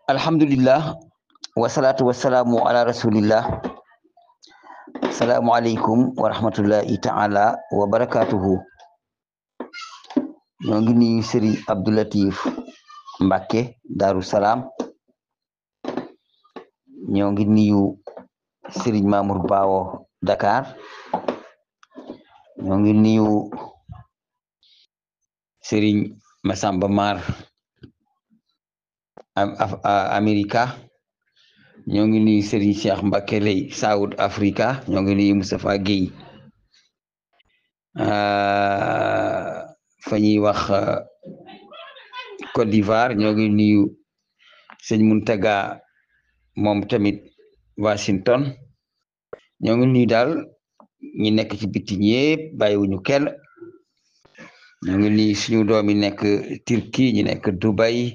alhamdulillah wasalaatu wasalaamu ala rasulillah asalaamu aleykum wa rahmatullahi taala wa barakatuhu ñoo ngi nuyu Serigne Abdou Latif Mbacke Daaru Salaam ñoo ngi nuyu Serigne Mamour Bawo Dakar ñoo ngi nuyu Serigne Massamba Mar Amerika ñoo ngi nuyu Serigne Cheikh Mbacke lay South Africa ñoo ngi nuyu Moustapha Guèye fa ñuy wax Côte d'Ivoire ñoo ngi nuyu sëñ Muntaga moom tamit Washington ñoo ngi nuyu daal ñi nekk ci biti ñëpp bàyyiwuñu kenn ñoo ngi nuyu suñu doom yi nekk Turquie ñi nekk Dubai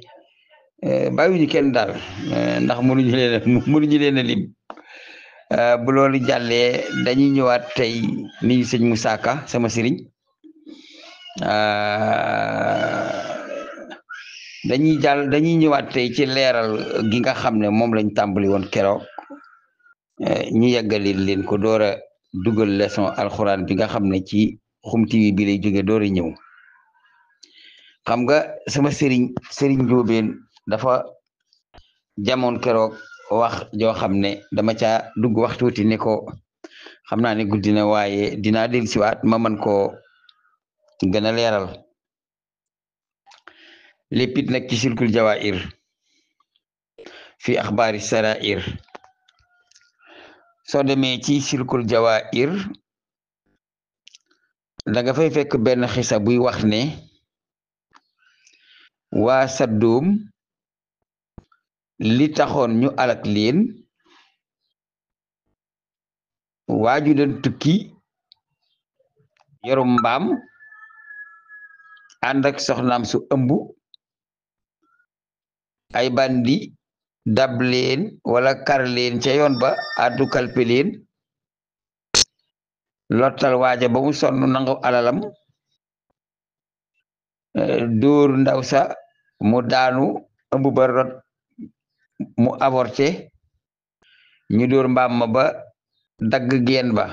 bàyyiwuñu kenn daal ndax mënuñu leen a lim bu loolu jàllee dañuy ñëwaat tey nuyu sëñ Moussa Ka sama sëriñ dañuy ñëwaat tey ci leeral gi nga xam ne moom lañ tàmbali woon keroog ñu yeggali leen ko door a dugal leçon alxuraan bi nga xam ne ci Xum TV bi lay jóge door a ñëw xam nga sama sëriñ Njóobeen dafa jamoon keroog wax joo xam ne dama caa dugg wax tuuti ne ko xam naa ne guddi na waaye dinaa dellusiwaat ma mën koo gën a leeral léppit nag ci silkul jawaahir fi axbaari sarair soo demee ci silkul jawaahir da nga fay fekk benn xisa buy wax ne waa Sadduum li taxoon ñu alak leen waaju doon tukki yorum mbaam ànd ak soxnaam su ëmb ay bandi dab leen wala kar leen ca yoon ba addu kalpe leen lottal waaja ba mu sonn nangu alalam dóor ndaw sa mu daanu ëmb ba rot mu avorté ñu dóor mbaam ma ba dagg geen ba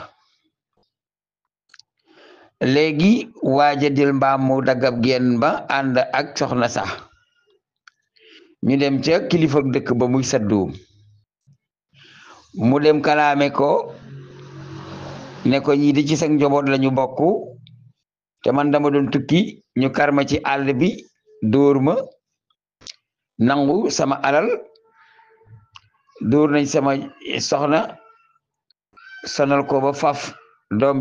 léegi waaja jël mbaam mu daggab geen ba ànd ak soxna sax ñu dem ca kilifa dëkk ba muy Sadduum mu dem kalaame ko ne ko ñii di ci sa njaboot lañu bokk te man dama doon tukki ñu karma ci àll bi dóor ma nangu sama alal dóor nañ sama soxna sonal ko ba faf doom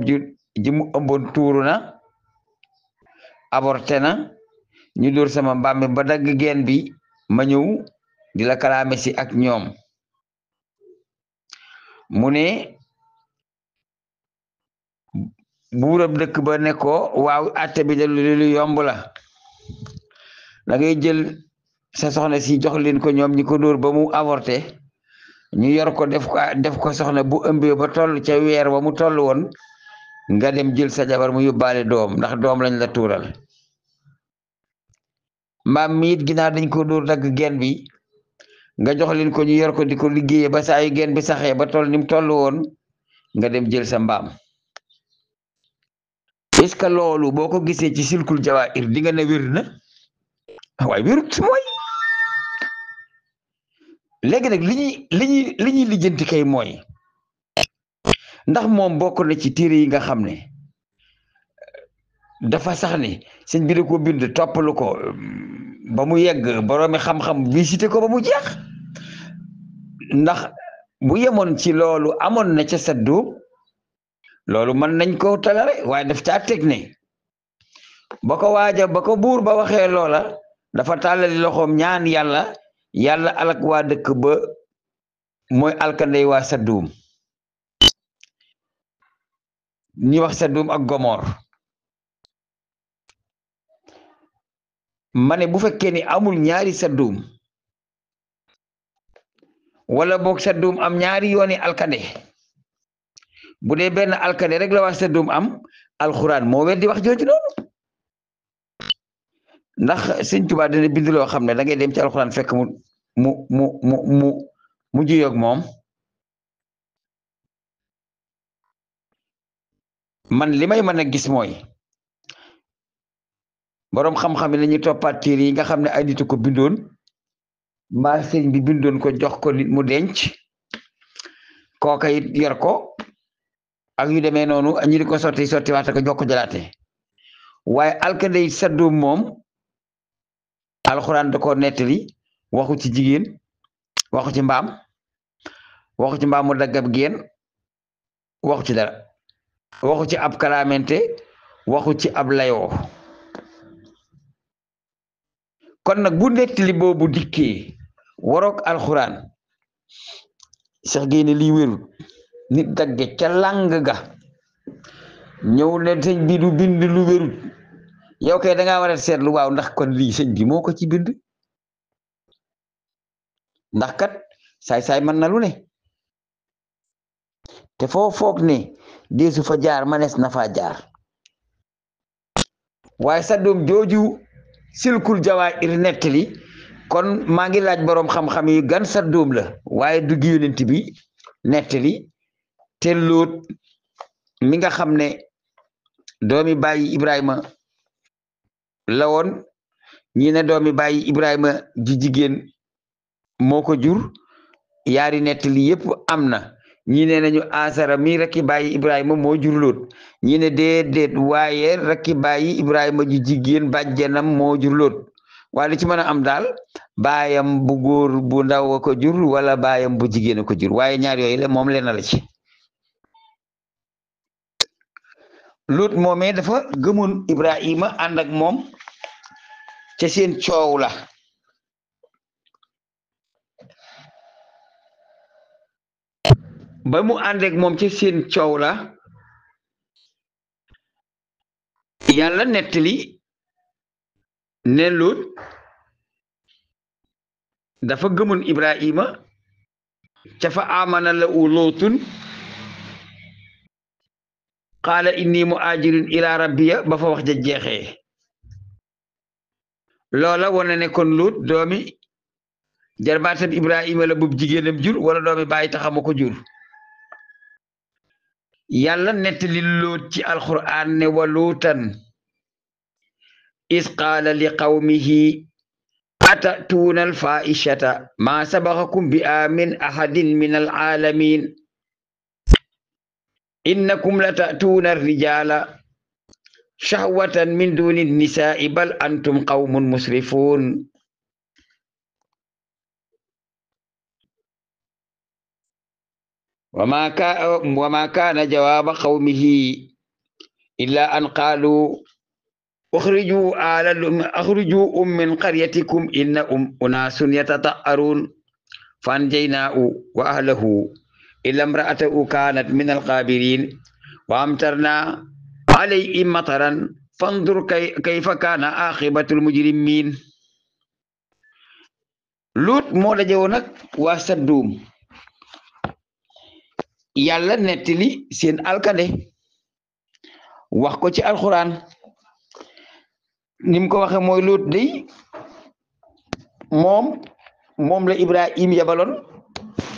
ji mu ëmboon tuuru na avorté na ñu dóor sama mbaam mi ba dagg geen bi ma ñëw di la kalaame si ak ñoom mu ne buurab dëkk ba ne ko waaw atte bi de lu yomb la da ngay jël sa soxna si jox leen ko ñoom ñi ko dóor ba mu avorté ñu yor ko def ko soxna bu ëmbee ba toll ca weer wa mu toll woon nga dem jël sa jabar mu yóbbaale doom ndax doom lañ la tuural mbaam mi it ginnaaw dañ ko dóor dagg geen bi nga jox leen ko ñu yor ko di ko liggéeyee ba saa yu geen bi saxee ba toll ni mu toll woon nga dem jël sa mbaam est-ce que loolu boo ko gisee ci silkul jawaahir di nga ne wér na waaye wérut mooy léegi nag li ñuy lijjanti kay mooy ndax moom bokk na ci téere yi nga xam ne dafa sax ne sëñ bi da ko bind toppalu ko ba mu yegg boroomi xam-xam visité ko ba mu jeex ndax bu yemoon ci loolu amoon na ca Sadduum loolu mën nañ ko talare waaye daf caa teg ne ba ko buur ba waxee loola dafa tàllali loxoom ñaan yàlla alak waa dëkk ba mooy alkandey waa Sadduum ñi wax Sadduum ak Gomor ma ne bu fekkee ni amul ñaari Sadduum wala boog Sadduum am ñaari yooni alkande bu dee benn alkande rek la waa Sadduum am alxuraan moo weddi wax jooju noonu ndax sëñ Tuubaa dana bind loo xam ne da ngay dem ci alxuraan fekk mu juyoog moom man li may mën a gis mooy boroom xam-xam yi nañu toppaat téere yi nga xam ne ay nit ko bindoon mbaa sëñ bi bindoon ko jox ko nit mu denc kooka it yor ko ak yu demee noonu ñu di ko sotti waate ko jox ko jëlaate waaye alkande yi Sadduum moom alxuraan da ko nettali waxu ci jigéen waxu ci mbaam waxu ci mbaam mu daggab geen waxu ci dara waxu ci ab kalaamente waxu ci ab layoo kon nag bu nettali boobu dikkee waroog alxuraan sax génne lii wérul nit dagge ca lang ga ñëw ne sëñ bi du bind lu wérul yow kay dangaa war a seetlu waaw ndax kon lii sëñ bi moo ko ci bind ndax kat saay-saay mën na lu ne te foo foog ne deesu fa jaar manees na faa jaar waaye Sadduum jooju silkul jawaahir nettali kon maa ngi laaj boroom xam-xam yi gan Sadduum la waaye du yonent bi nettali te Lóot mi nga xam ne doomi bàyyi Ibrahima la woon ñi ne doomi bàyyi Ibrahima ji jigéen moo ko jur yaari nettali yépp am na ñi ne nañu Asara mi rakki bàyyi Ibrahima moo jur Lóot ñi ne déedéet waaye rakki bàyyi Ibrahima ju jigéen bàjjenam moo jur Lóot waaye li ci mën a am daal baayam bu góor bu ndaw a ko jur wala baayam bu jigéen a ko jur waaye ñaar yooyu la moom leen la ci Lóot moomee dafa gëmoon Ibrahima ànd ak moom ca seen coow la ba mu ànd ak moom ca seen coow la yàlla nettali ne Lóot dafa gëmoon Ibrahima ca fa amana la u Lóotun qaala inni muhaajirun ila rabbiya ba fa wax ja jeexee loola wane ne kon Lóot doomi jarbaatam Ibrahima la bub jigéenam jur wala doomi bàyyi taxama ko jur yàlla nettali Lóot ci alquran ne wa Lóotan is qaala li qawmihi atatuuna alfaishata ma sabaqakum biha min ahadin min alaalamin innakum la tatuuna arrijala shahwatan min duni nisai bal antum qawmun musrifun وما كان جواب قومه إلا أن قالوا أخرجوا من قريتكم إن أناس يتطهرون فأنجيناه وأهله إلا امرأته كانت من الغابرين وأمطرنا عليهم مطرا فانظر كيف كان عاقبة المجرمين Lóot moo daje woon ak waa Sadduum yàlla nettali seen alkande wax ko ci alxuraan ni mu ko waxe mooy Lóot day moom la Ibrahim yabaloon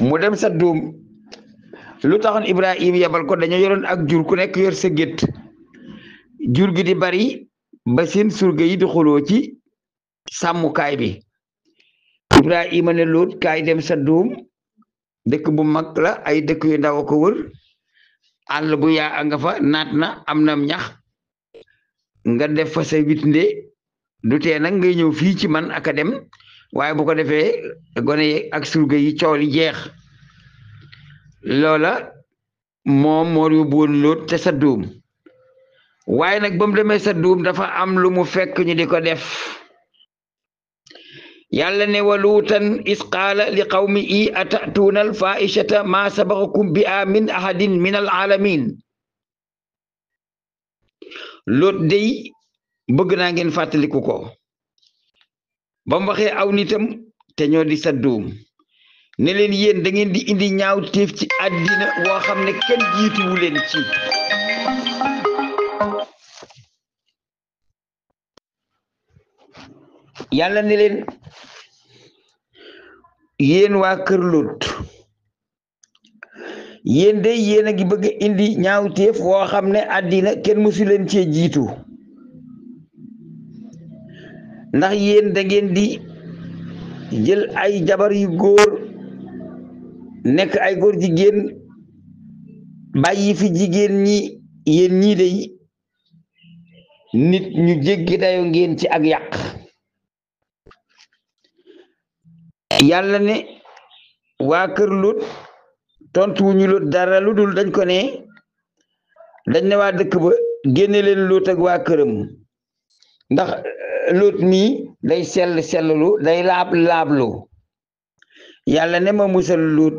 mu dem Sadduum lu taxoon Ibrahim yabal ko dañoo yoroon ak jur ku nekk yor sa gétt jur gi di bari ba seen surga yi di xuloo ci sàmmukaay bi Ibrahima ne Lóot kaay dem Sadduum dëkk bu mag la ay dëkk yu ndaw ko wër àll bu yaa nga fa naat na am na ñax nga def fa sa witnde du tee nag ngay ñëw fii ci man aka dem waaye bu ko defee gone yi ak surga yi coow li jeex loola moom moo yóbbu woon Lóot te Sadduum waaye nag ba mu demee Sadduum dafa am lu mu fekk ñu di ko def yàlla ne wa Luutan is qaala li qawmihi atatuuna alfaishata ma sabaqakum biha min ahadin min alaalamin Lóot day bëgg naa ngeen fàttaliku ko ba mu waxee aw nitam te ñoo di Sadduum ne leen yéen da ngeen di indi ñaaw téef ci àddina woo xam ne kenn jiituwu leen ci yàlla ne leen yéen waa kër Lut yéen de yéen a ngi bëgg indi ñaawteef woo xam ne àddina kenn mësu leen cee jiitu ndax yéen da ngeen di jël ay jabar yu góor nekk ay góor jigéen bàyyi fi jigéen ñi yéen ñii de nit ñu jéggi dayo ngeen ci ak yàq yàlla ne waa kër Lut tontu wuñu Lut dara lu dul dañ ko ne dañ ne waa dëkk ba génne leen Lut ak waa këram ndax Lut mii day selllu day laablu yàlla ne ma musal Lut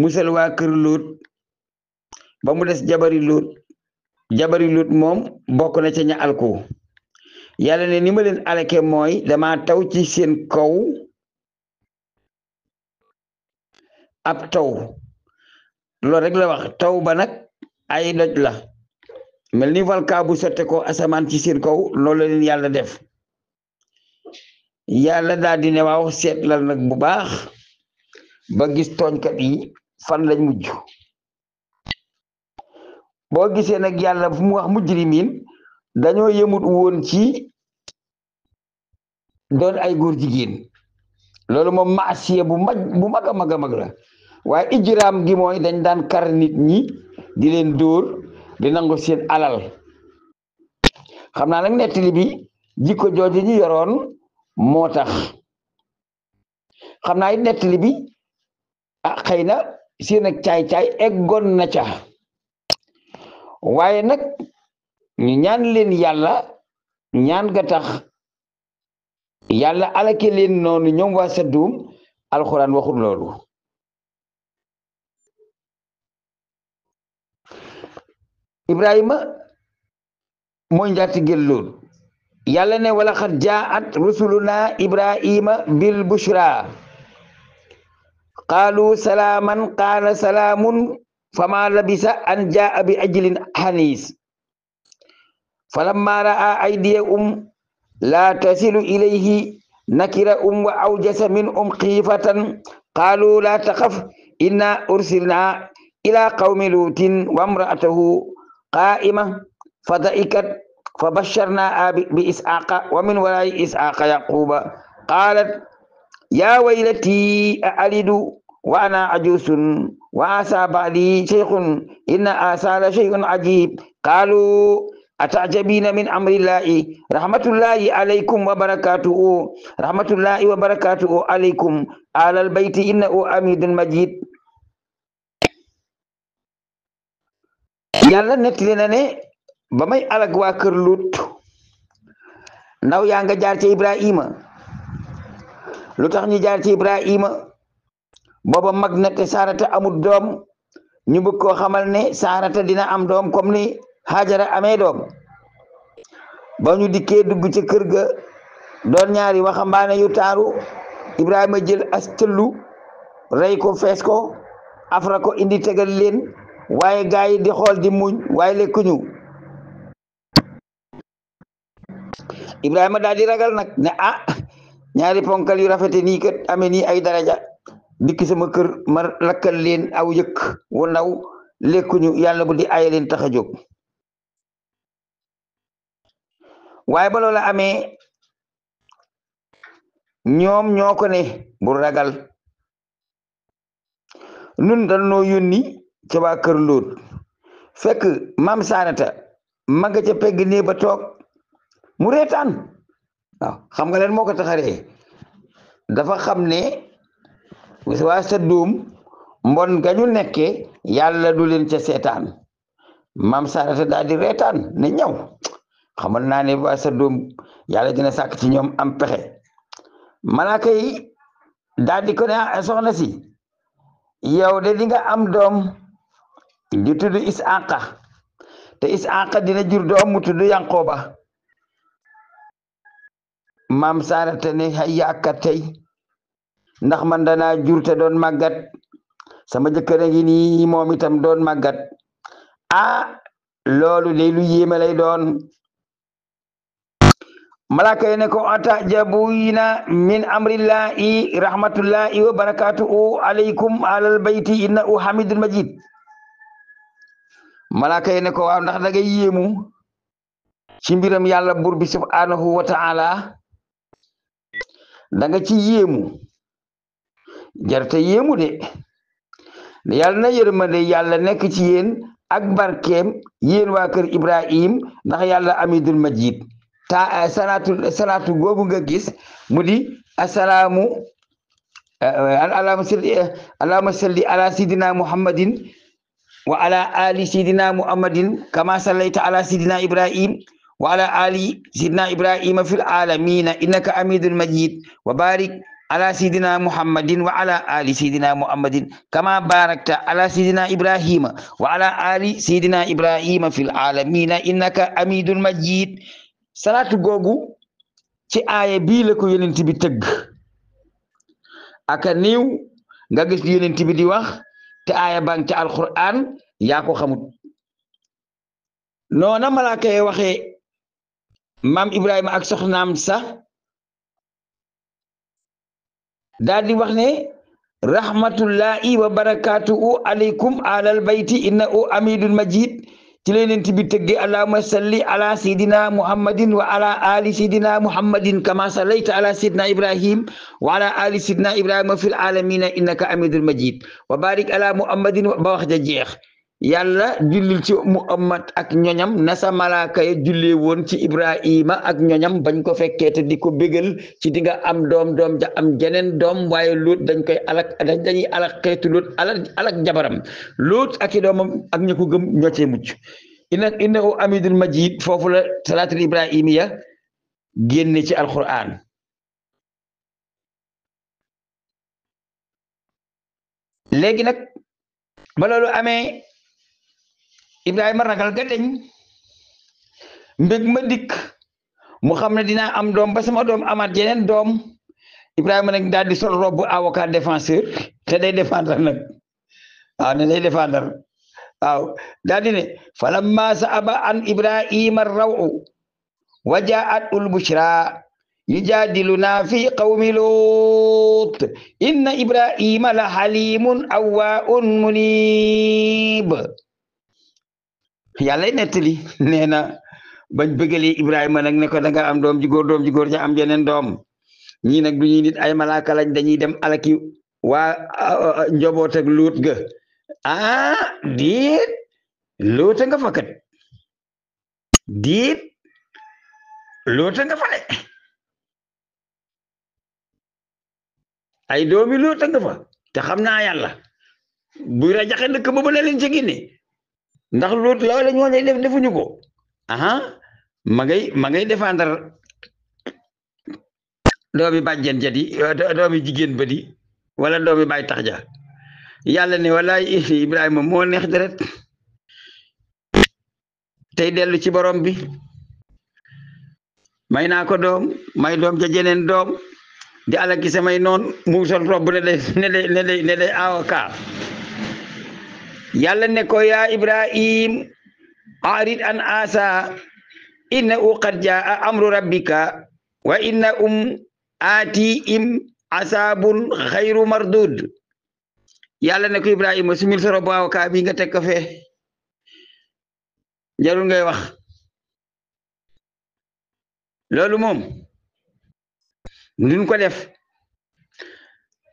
musal waa kër Lut ba mu des jabari Lut moom bokk na ca ña alku yàlla ne ni ma leen alake mooy dama taw ci seen kaw ab taw loolu rek la wax taw ba nag ay doj la mel ni volcan bu sotte ko asamaan ci seen kaw loolu la leen yàlla def yàlla daal di ne waaw seetlal nag bu baax ba gis tooñkat yi fan lañ mujj boo gisee nag yàlla fu mu wax mujrimiin dañoo yëmut woon ci doon ay góor jigéen loolu moom maasiya bu mag a mag la waaye ijraam gi mooy dañ daan kar nit ñi di leen dóor di nangu seen alal xam naa nag nettali bi jikko jooju ñu yoroon moo tax xam naa it nettali bi xëy na seen ak caay-caay eggoon na ca waaye nag ñu ñaan leen yàlla ñaan ga tax yàlla alake leen noonu ñoom waa Sadum alxuraan waxul loolu Ibrahima mooy njaatigel loolu yàlla ne wala xad jaat rusuluna Ibrahima bil bushra qaalu salaaman qaala salaamun fama labisa an jaa bi ajlin hanis falamma raa aydiyahum la tasilu ilayhi nakirahum wa awjasa minhum xiifatan qaalu la taxaf inna ursilna ila qawmi luutin wa imraatahu qaa'ima fa da'ikat fa basharnaha bi ishaqa wa min wara'i ishaqa yaquba qaalat ya waylati a'alidu wa ana ajuusun wa asa ba'li shaykhun inna asa la shay'un ajib qaalu atajabina min amrillahi rahmatullahi alaykum wa barakatuhu alaykum alal bayti innahu hamidun majid yàlla nettali na ne ba may alag waa kër Lut ndaw yaa nga jaar ci Ibrahima lu tax ñu jaar ci Ibrahima booba mag na te Saarata amul doom ñu bëgg koo xamal ne Saarata dina am doom comme ni Hajara amee doom ba ñu dikkee dugg ca kër ga doon ñaari waxambaane yu taaru Ibrahima jël as tëllu rey ko fees ko afra ko indi tegal leen waaye gaa yi di xool di muñ waaye lekkuñu Ibrahima daal di ragal nag ne ñaari ponkal yu rafete nii kat amee nii ay daraja dikk sama kër ma lakkal leen aw yëkk wu ndaw lekkuñu yàlla bu di aye leen tax a jóg waaye ba loola amee ñoom ñoo ko ne bu ragal nun dañoo yónni ca waa kër Lóot fekk maam Saarata ma nga ca pegg nee ba toog mu reetaan waaw xam nga leen moo ko taxaree dafa xam ne waa Sadum mbon gañu nekke yàlla du leen ca seetaan maam Saarata daal di reetaan ne ñëw xamal naa ne waa Sadum yàlla dina sàkk ci ñoom am pexe malaaka yi daal di ko ne soxna si yow de di nga am doom di tudd Isaaqa te Isaaqa dina jur doom mu tudd Yanqooba maam Saarata ne hayyaaka tey ndax man danaa jur te doon màggat sama jëkkër a ngi nii moom itam doon màggat loolu de lu yéeme lay doon malaaka yi ne ko atajabuna min amrillahi rahmatullahi wa barakatuhu alaykum alal bayti innahu hamidun majid malaaka yi ne ko waaw ndax da ngay yéemu ci mbiram yàlla buur bi subhanahu wa ta'ala da nga ci yéemu jarta yéemu de yàlla na yërmande yàlla nekk ci yéen ak barkeem yéen waa kër Ibrahim ndax yàlla amidul majid salaatu googu nga gis mu di assalaamu allahumma salli ala sidina muhammadin wa ala ali sidina muhammadin kama sallayta ala sidina ibrahim wa ala ali sidina ibrahima fil alamina innaka amidul majid wa barik ala sidina muhammadin wa ala ali sidina muhammadin kama barakta ala sidina ibrahima wa ala ali sidina ibrahima fil alamina innaka amidul majid salaatu googu ci aaya bii la ko yonent bi tëgg aka niiw nga gis yonent bi di wax te aaya bang ci alquran yaa ko xamut noona malaaka yi waxee maam Ibrahima ak soxnaam sax daal di wax ne rahmatullahi wa barakatuhu alaykum alal bayti innahu amidul majid ci leen bi tëgge allahumma salli ala sayidina muhammadin wa ala ali sayidina muhammadin kama sallayta ala sayidina ibrahim wa ala ali sayidina ibrahima fil alamina innaka amidul majid wa barik ala muhammadin ba wax ja jeex yàlla jullil ci muhammad ak ñoñam nasa malaaka ya jullee woon ci ibrahima ak ñoñam bañ ko fekkee te di ko bégal ci di nga am doom ja am jeneen doom waaye Luut dañ koy dañuy alak xeetu Luut alak jabaram Luut ak i doomam ak ña ko gëm ñoo cee mucc innahu amidul majid foofu la salaatul ibrahimiya génne ci alquran léegi nag ba loolu amee Ibrahima ragal ga deñ mbég ma dikk mu xam ne dinaa am doom ba sama doom amaat yeneen doom Ibrahima nag daal di sol robu avocat défenseur te day défendre nag waaw ne day défendre waaw daal di ne falamma sa'aba an Ibrahima rawu wa jaa'at ul bushra yujadiluna fi qawmi Lut inna Ibrahima la halimun awwa'un munib yàlla nettali nee na bañ bëggalee Ibrahima nag ne ko da nga am doom ji góor ja am yeneen doom ñii nag du ñuy nit ay malaaka lañ dañuy dem alaki waa njaboot ak Luut ga diit Luut nga fa kat diit Luut nga fa de ay doomi Luut nga fa te xam naa yàlla buy rajaxe dëkk boobu ne leen ci génne ndax Luut loolu la ñu woon def defuñu ko ma ngay défendre doomi bàjjen ja di doomi jigéen ba di wala doomi bàyyi tax ja yàlla ne walaay Ibrahima moo neex deret tey dellu ci borom bi may naa ko doom may doom ja jeneen doom di alaki samay noon mu sol robb ne day avocat yàlla ne ko yaa Ibrahim arid an asa innahu qad jaa amru rabbika wa inna aati im asabun xayru mardud yàlla ne ko Ibrahima sumil sa robu avocat bi nga teg ko fee jarul ngay wax loolu moom duñ ko def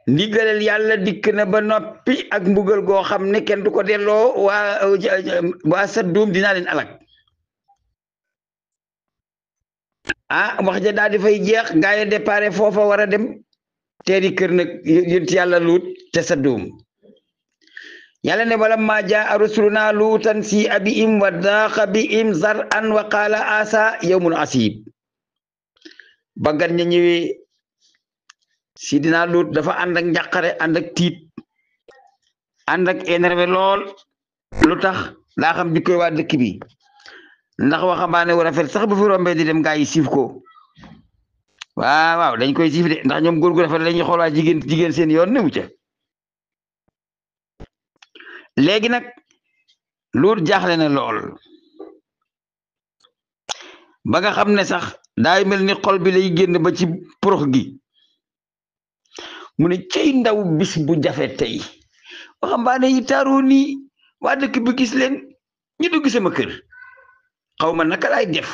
ndigalal yàlla dikk na ba noppi ak mbugal goo xam ne kenn du ko delloo waa Sadum dinaa leen alak wax ja daal di fay jeex gaa yi déparé foofa war a dem teeri kër nag yonent yàlla Luut te Sadum yàlla ne wala ma jaa rusuluna luutan si abihim wa daaqa bihim zar'an wa qaala asa yawmun asib ba gan ña ñëwee sidina Luut dafa ànd ak njàqare ànd ak tiit ànd ak énervé lool lu tax daa xam jikkoy waa dëkk bi ndax waxambaane wu rafet sax bu fi rombee di dem gaa yi siif ko waaw dañ koy siif de ndax ñoom góor gu rafet dañuy xool waa jigéen seen yoon ne mu ca léegi nag Luut jaaxle na lool ba nga xam ne sax daay mel ni xol bi lay génn ba ci porox gi mu ne cey ndaw bis bu jafe tey waxambaane yi taaru nii waa dëkk bi gis leen ñu dugg sama kër xaw ma naka laay def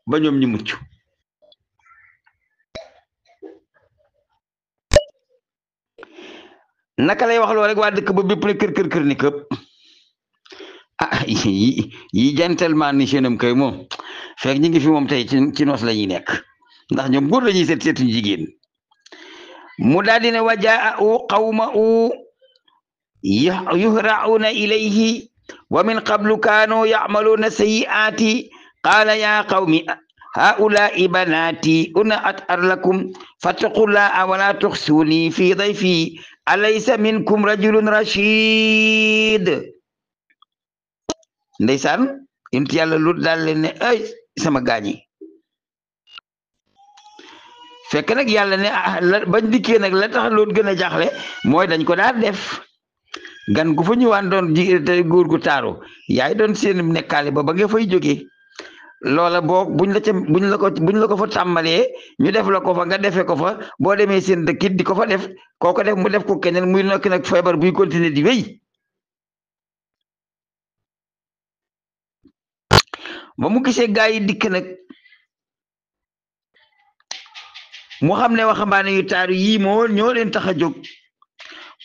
ba ñoom ñu mucc naka lay wax loo rek waa dëkk ba bépp ne kër ni këpp ah yi gentleman ni seenam kay moom fekk ñi ngi fi moom tey ci noos la ñuy nekk ndax ñoom góor la ñuy seetuñu jigéen mu daal di ne wajaa u qawma u yuhra'una ilayhi wa min qablu kaanu ya'maluna sayyi'ati qaala ya qawmi haula'i banati una at'ar lakum fattaqullaha wa la tukhsuni fi dayfi alaysa minkum rajulun rashid ndeysaan yonent yàlla lu daal leen ne ay sama gaañi fekk nag yàlla ne bañ dikkee nag la tax loolu gën a jaaxle mooy dañ ko daal def gan gu fa ñëwaan doon te góor gu taaru yaay doon seen nekkaale ba nga fay jógee loola boog buñ la ko fa tàmbalee ñu def la ko fa nga defee ko fa boo demee seen dëkkit di ko fa def kooko def mu def ko keneen muy nekk nag feebar buy continuer di wéy ba mu gisee gaa yi dikk nag mu xam ne waxambaane yu taaru yii ñoo leen tax a jóg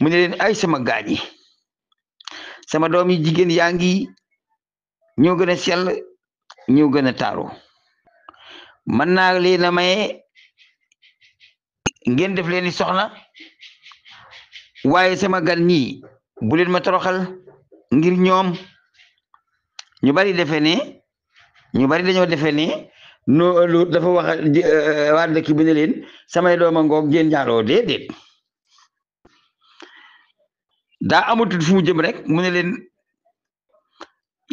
mu ne leen ay sama gaañi sama doom yi jigéen yaa ngi ñoo gën a sell ñoo gën a taaru mën naa leen a maye ngeen def leen ni soxna waaye sama gan ñi bu leen ma toroxal ngir ñoom ñu bari dañoo defee ne no lu dafa wax waa dëkk bi ne leen samay dooma ngoog ngeen ñaaroo déedéet daa amatul fu mu jëm rek mu ne leen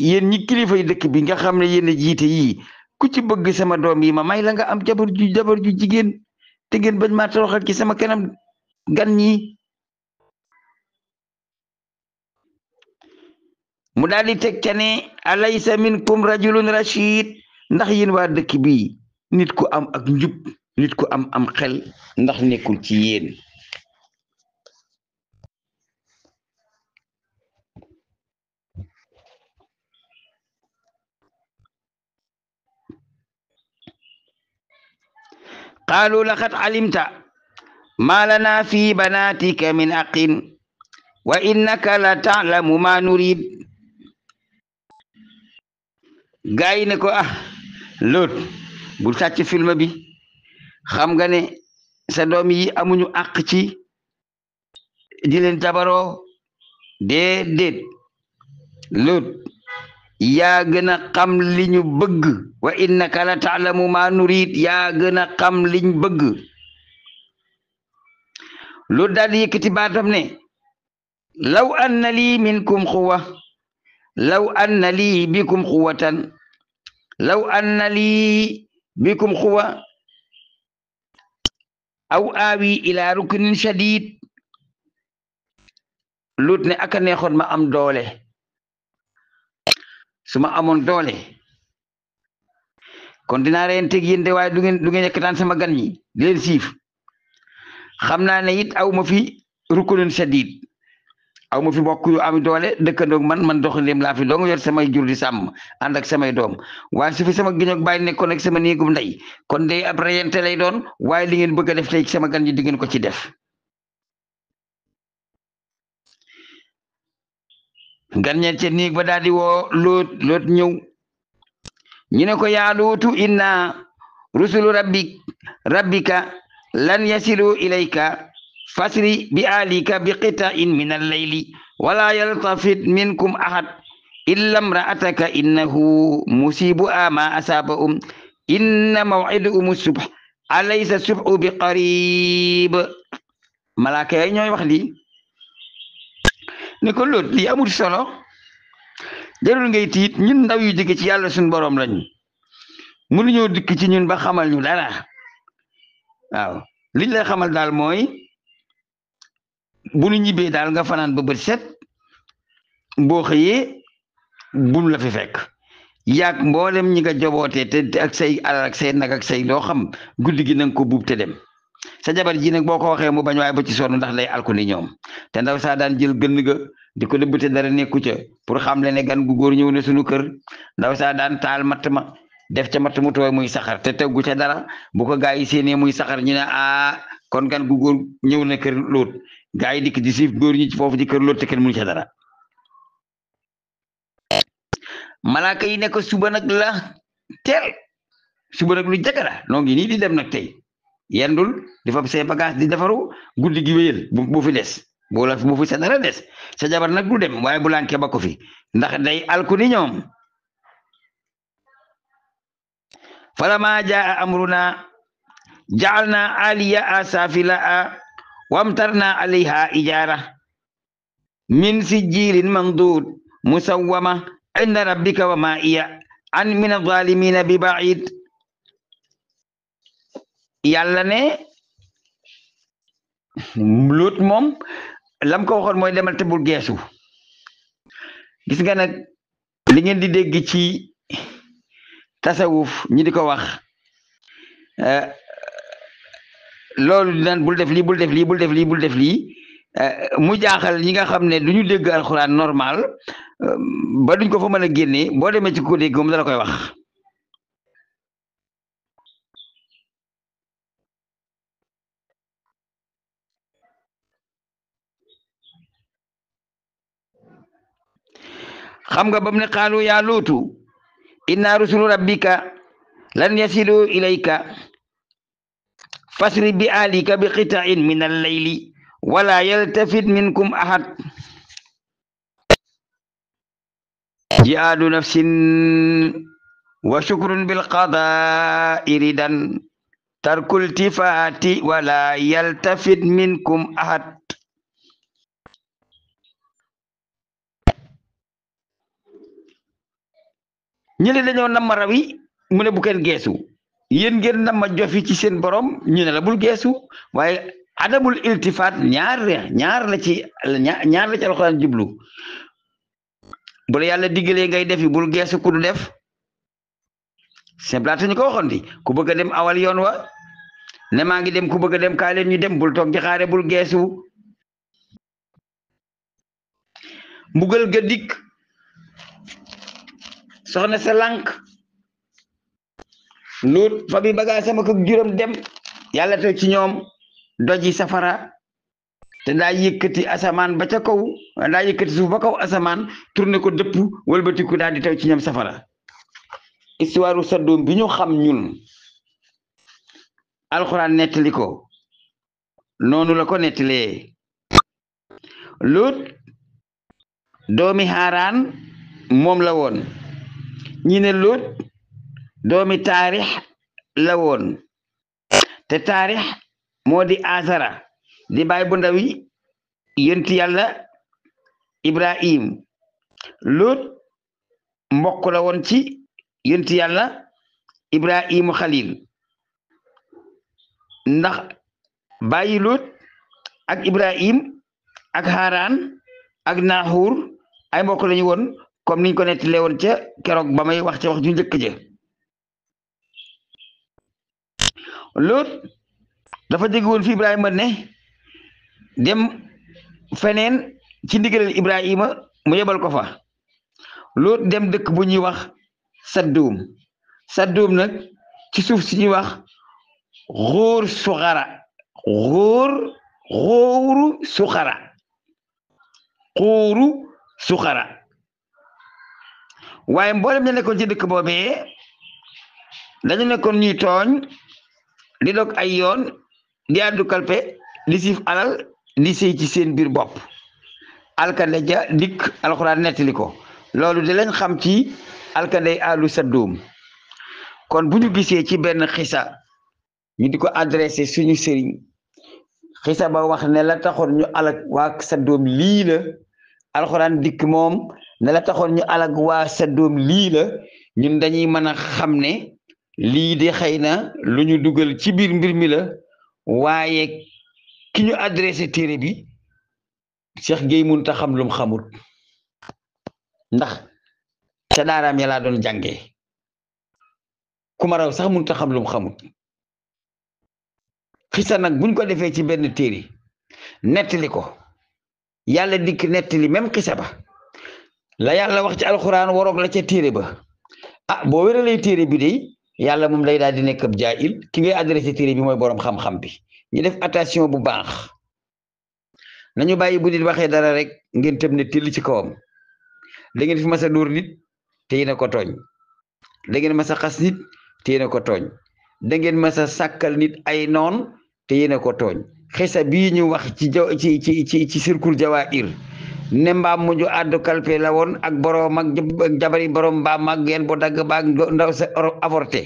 yéen ñi kilifa yi dëkk bi nga xam ne yéen a jiite yii ku ci bëgg sama doom yi ma may la nga am jabar ju jigéen te ngeen bañ maa toroxal ci sama kanam gan ñi mu daal di teg ca ne alaysa minkum rajulun rashid ndax yéen waa dëkk bi nit ku am ak njub nit ku am xel ndax nekkul ci yéen qaalu laqad alimta ma lana fi banatika min aqin wa innaka la ta'lamu ma nurid gaa yi ne ko Lóot bul sàcc film bi xam nga ne sa doom yi amuñu àq ci di leen jabaroo déedéet Lóot yaa gën a xam li ñu bëgg wa innaka la ta'lamu ma nurid yaa gën a xam liñ bëgg Lóot daal di yëkkati baatam ne law anna lii minkum quwwa law anna lii bikum quwwatan law anna lii bikum quwwa aw aawi ila ruknin shadid Lóot ne aka neexoon ma am doole su ma amoon doole kon dinaa reen teg yéen de waaye du ngeen yekkataan sama gan ñi di leen siif xam naa ne it aw ma fi ruknin shadid aw ma fi mbokk yu am doole dëkkandoog man doxandéem laa fi doo nga yor samay jur di sàmm ànd ak samay doom waaye su fi sama giñoog bàyyi nekkoon ak sama néegum ndey kon de ab reyante lay doon waaye li ngeen bëgg a def tey sama gan ñi di ngeen ko ci def gan ñeen ca néeg ba daal di woo Lóot ñëw ñu ne ko yaa Lóotu inna rusulu rabbika lan yasilu ilayka fasri bi alika bi qita'in min al-layli wala yaltafit minkum ahad illa imra'ataka innahu musibuha ma asabahum inna maw'idahum as-subh alaysa as-subhu bi qarib malaaka yi ñooy wax lii ne ko Lóot lii amul solo jarul ngay tiit ñun ndaw yu jóge ci yàlla suñu borom lañu mënuñoo dikk ci ñun ba xamal ñu dara waaw liñ lay xamal daal mooy bu nu ñibbee daal nga fanaan ba bët set boo xëyee bum la fi fekk yaag mboolem ñi nga jobootee te ak say alal ak say nag ak say loo xam guddi gi nanga ko buub te dem sa jabar ji nag boo ko waxee mu bañ waaye ba ci sonn ndax lay alku ni ñoom te ndaw saa daan jël gën ga di ko dëbbate dara nekku ca pour xam le ne gan gu góor ñëw na suñu kër ndaw saa daan taal matt ma def ca matt mu tooy muy saxar te teggu ca dara bu ko gaa yi séenee muy saxar ñu ne kon gan gu góor ñëw na kër lóot gaa yi dikk di siif góor ñi ci foofu ci kër lóot te kenn mënu ca dara malaaka yi ne ko suba nag la teel suba nag lu jagara noo ngi nii di dem nag tey yendul di fab say bagage di defaru guddi gi wéyal bu fi des bu fi sa dara des sa jabar nag du dem waaye bu lànkee ba ko fi ndax day alku ni ñoom falama jaa amruna ja'alna aliyaha safilaha wamtarna alayha ijara min sijilin mandud musawwama inda rabbika wa ma iya an min adh-dhalimina bi ba'id yàlla ne Luut moom lam ko waxoon mooy demal te bul geesu gis nga nag li ngeen di dégg ci tasawuf ñi di ko wax loolu dinaan bul def lii bul def lii bul def lii bul def lii mu jaaxal ñi nga xam ne du ñu dégg alxuraan normal ba duñ ko fa mën a génnee boo demee ci ko dégg moom dala koy wax xam nga bam ne qaalu yaa luutu inna rusulu rabbika lan yasilu ilayka fasri bi alika bi qita'in min al-layli wala yaltafit minkum ahad jihaadu nafsin wa shukrun bil qada'i ridan tarkul tifati wala yaltafit minkum ahad ñu ne dañoo nam ma rawi mu ne bu kenn geesu yéen ngeen nam ma jofi ci seen borom ñu ne la bul geesu waaye adamul iltifaat ñaar la ci alxuraan jublu bu la yàlla diggalee ngay defi bul geesu ku du def simplaate ñu ko waxoon di ku bëgg a dem awal yoon wa ne maa ngi dem ku bëgg a dem kaa leen ñu dem bul toog di xaare bul geesu mbugal ga dikk soxna sa lànk Luut fa bi bagaa sama ko juróom dem yàlla taw ci ñoom doji safara te daa yëkkati asamaan ba ca kaw daa yëkkati suuf ba kaw asamaan tourné ko dëpp wëlbatiku daal di taw ci ñoom safara histoire Sadum bi ñu xam ñun alxuraan nettali ko noonu la ko nettalee Luut doomi Haaraan moom la woon ñi ne Luut doomi taarix la woon te taarix moo di Azara di baay bu ndawi yonti yàlla Ibrahim Luut mbokk la woon ci yonti yàlla Ibrahimu Xalil ndax bàyyi Luut ak Ibrahim ak Haran ak Naxuur ay mbokk lañu woon comme niñ ko nettalee woon ca keroog ba may wax ca wax ju njëkk ja Luut dafa jóge woon fi Ibrahima ne dem feneen ci ndigalal Ibrahima mu yebal ko fa Luut dem dëkk bu ñuy wax Saddum nag ci suuf si ñuy wax xóor suxara xóoru suxara waaye mboolem ña nekkoon ci dëkk boobee dañu nekkoon ñuy tooñ di dog ay yoon di àddu kalpe di siif alal di sëy ci seen biir bopp alkande ja dikk alxuraan nettali ko loolu di lañ xam ci alkande alu Saddum kon bu ñu gisee ci benn xisa ñu di ko adressé suñu sëriñ xisa ba wax ne la taxoon ñu alag waa Saddum lii la alxuraan dikk moom ne la taxoon ñu alag waa Saddum lii la ñun dañuy mën a xam ne lii de xëy na lu ñu dugal ci biir mbir mi la waaye ki ñu adressé téere bi Cheikh Gueye mënut a xam lu mu xamul ndax ca daaraam ya laa doon jàngee ku ma raw sax mënut a xam lu mu xamut xisa nag buñ ko defee ci benn téere nettali ko yàlla dikk nettali même xisa ba la yàlla wax ci alxuraan waroog la ca téere ba ah boo wéralee téere bi de yàlla moom lay daal di nekk ab jaahil ki ngay adressé téere bi mooy boroom xam-xam bi ñu def attention bu baax nañu bàyyi bu nit waxee dara rek ngeen tëb ne till ci kawam da ngeen fi mas a dóor nit te yéen a ko tooñ da ngeen mas a xas nit te yéen a ko tooñ da ngeen mas a sàkkal nit ay noon te yéen a ko tooñ xisa bii ñu wax ci circul jawaahir ne mbaam mu ñu àddu kalpe la woon ak boroom ak jabari boroom mbaam ak ngeen bo dagg baag ndaw sa avorté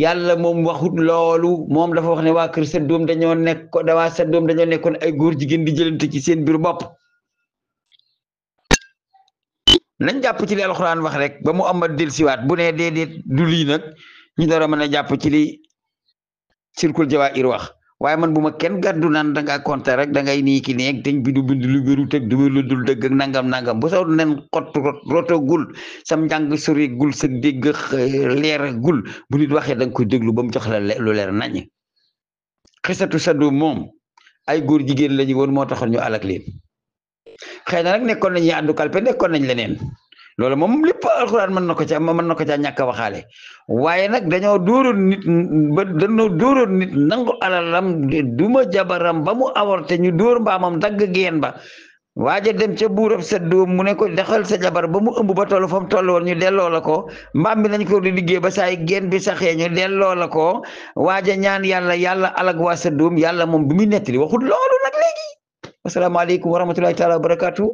yàlla moom waxut loolu moom dafa wax ne waa kër Saddoom dañoo nekkoon ay góor jigéen di jëlante ci seen biir bopp nañ jàpp ci li alxuraan wax rek ba mu amat delsiwaat bu ne déedéet du lii nag ñu door a mën a jàpp ci li circul jawaahir wax waaye man bu ma kenn gàddu naan da ngaa kontar rek da ngay nii ki neeg teñ bi du bind lu wéru teg du lu dul dëgg ak nangam bu saw nen xott roto gul sam njàng sori gul sa dégg leer gul bu nit waxee da nga koy déglu ba mu jox la lu leer nañ xisatu Saddoom moom ay góor jigéen lañu woon moo taxoon ñu alak leen xëy na nag nekkoon nañu àddu kalpe nekkoon nañ leneen loolu moom lépp alxuraan mën na ko caa ñàkk a waxaale waaye nag dañoo dóoroon nit nangu alalam duma jabaram ba mu avorté ñu dóor mbaamam dagg geen ba waaja dem ca buurab Saddoom mu ne ko dexal sa jabar ba mu ëmb ba toll fa mu toll woon ñu delloo la ko mbaam bi nañ ko di liggéey ba saay geen bi saxee ñu delloo la ko waaja ñaan yàlla alag waa Saddoom yàlla moom bi muy nettali waxul loolu nag léegi asalaamaaleykum wa rahmatullahi taala wa barakaatu